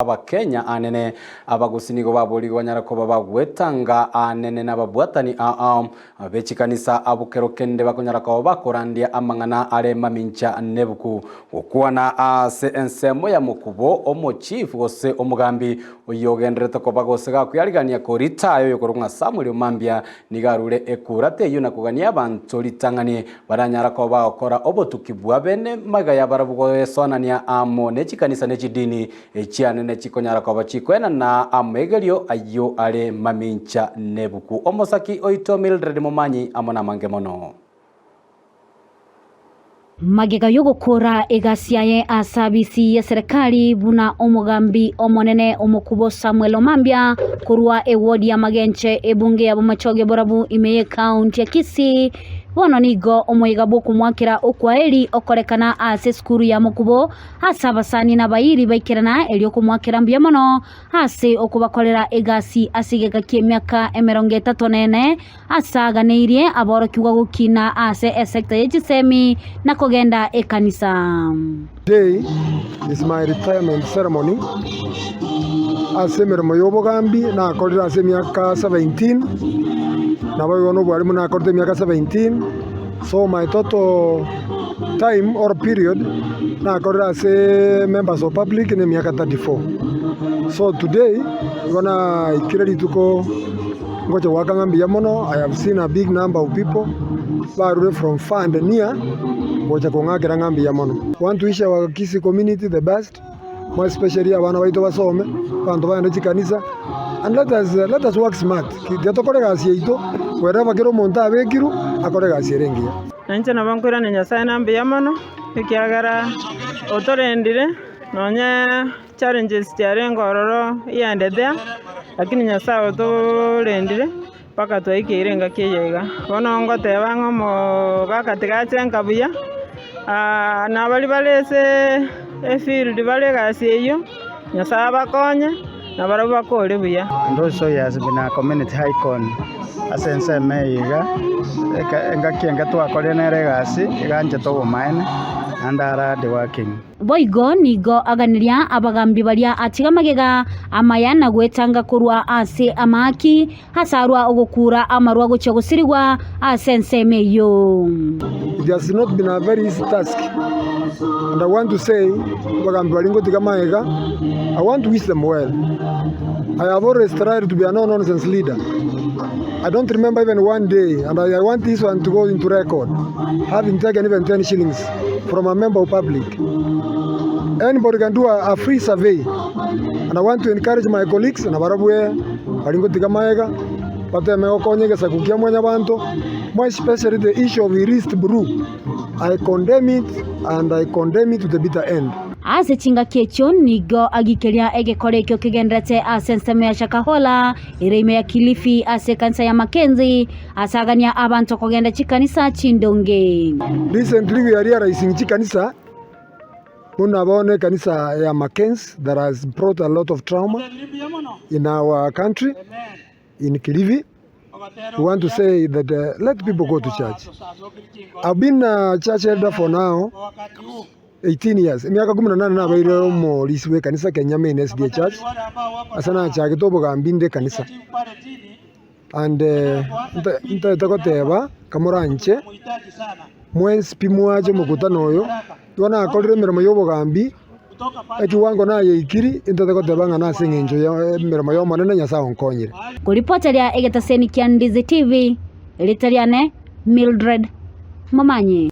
Abakenya anene abagusi nigo baborigwe banyare koba bagwetanga anene nababwatani ao be chikanisa abwo kero kende bakonyara koba bakorandia amang'ana are mamincha nebuku gokwana ase ensemo ya mokubo omochief gose omogambi oyio ogenderete koba gose gakwearigania koritaya oyokorokwa ng'a Samuel Omambia Nigo arure ekurata eyio na kogania abanto ritang'ani baranyara koba bagokora obotuki bwa bene magega ya barabwo goesoanania amo ne chikanisa ne chidini echianene chikonyara koba chikoenana amegerio ayio are mamincha nebuku. Omosaki oito Mildred Momanyi amo namange mono. Magega y'ogokora egasi yaye ase abisi y'eserekari buna omogambi omonene omokubo Samuel Omambia korwa ewodi ya Magenche ebunge ya Bomachoge Borabu ime y'ekaunti ya Kisii bono nigo omoyega bw'okomoakera okwaeri okorekana ase esukuru ya Mokubo ase abasani na abairi baikerana erio komoakera mbuya mono ase okobakorera egasi ase egeka ki'emiaka emerongo etato na ene Ase aganeirie aborokigwa gokina ase esecta ye chisemi na kogenda ekanisa. Today is my retirement ceremony ase emeremo y'obogambi nakorire ase emiaka 17, naboigo na obwarimu nakorete emiaka 17, so my total time or period nakorire ase members of public na emiaka 34. So today nigo naikire rituko. Ngocha goaka ng'a mbuya mono, I have seen a big number of people barure from far and near gocha kong'akera ng'a mbuya mono. Want to wish our Kisii community the best, more especially abana baito basome, abanto bagende chikanisa, and let us, let us work smart, tiga tokore egasi yaito wherever kera omonto abekirwe akore egasi ere engiya. Na inche nabo nkoirania Nyasae na mbuya mono, ekiagera otorendire nonye challenges chiarenge ororo here and there, lakini Nyasaye otorendire mpaka twaikeire engaki eye iga. Bono ngoteba ng'a omogaka tiga ache nka buya, na baria bare ase efield bare egasi eyio, Nyasaye abakonye, na barabwo bakore buya. And also he has been a community icon ase ensemo eye iga, eke engaki enge twakorire nere egasi, iga anchete obomaene, naende are hard working. Boigo nigo aganeria abagambi baria atiga magega amaya na gwetanga korwa ase amaaki, ase arwa ogokuura amarwa gochia gosirigwa ase ensemo eyio. It has not been a very easy task and I want to say abagambi baria ngotiga magega, I want to wish them well. I have always tried to be a no nonsense leader. I don't remember even one day and I, I want this one to go into record having taken even 10 shillings from a member of public. Anybody can do a, a free survey and I want to encourage my colleagues na barabwe bari ngotiga maega bateme gokonya egesaku kia mwanyabanto more especially the issue of illicit brew I condemn it and I condemn it to the bitter end. Ase chingaki echio nigo agikeria egekora ekio kegenderete ase ensemo ya Shakahola ere ime ya Kilifi ase ekanisa ya Mackenzie ase agania abanto kogenda chikanisa chindonge. Recently we are realizing chikanisa buna bono ekanisa ya Mackenzie that has brought a lot of trauma in our country in Kilifi. We want to say that uh, let people go to church. I've been a church elder for now 18 years, emiaka kumi na nane nabeire omorisia bw'ekanisa Kenya Main SDA Church, ase nachagete obogambi inde ekanisa. And nta- ntaete goteba kamoranche mwensi pi mwache omokutano oyo, igo nakorire emeremo ya obogambi, ekiwango nayeikiri, ntaete goteba ng'a nase eng'encho ya emeremo ya Omonene Nyasaye onkonyire. Koripoteria egetaseni kia Ndizi TV, erieta riane Mildred Momanyi.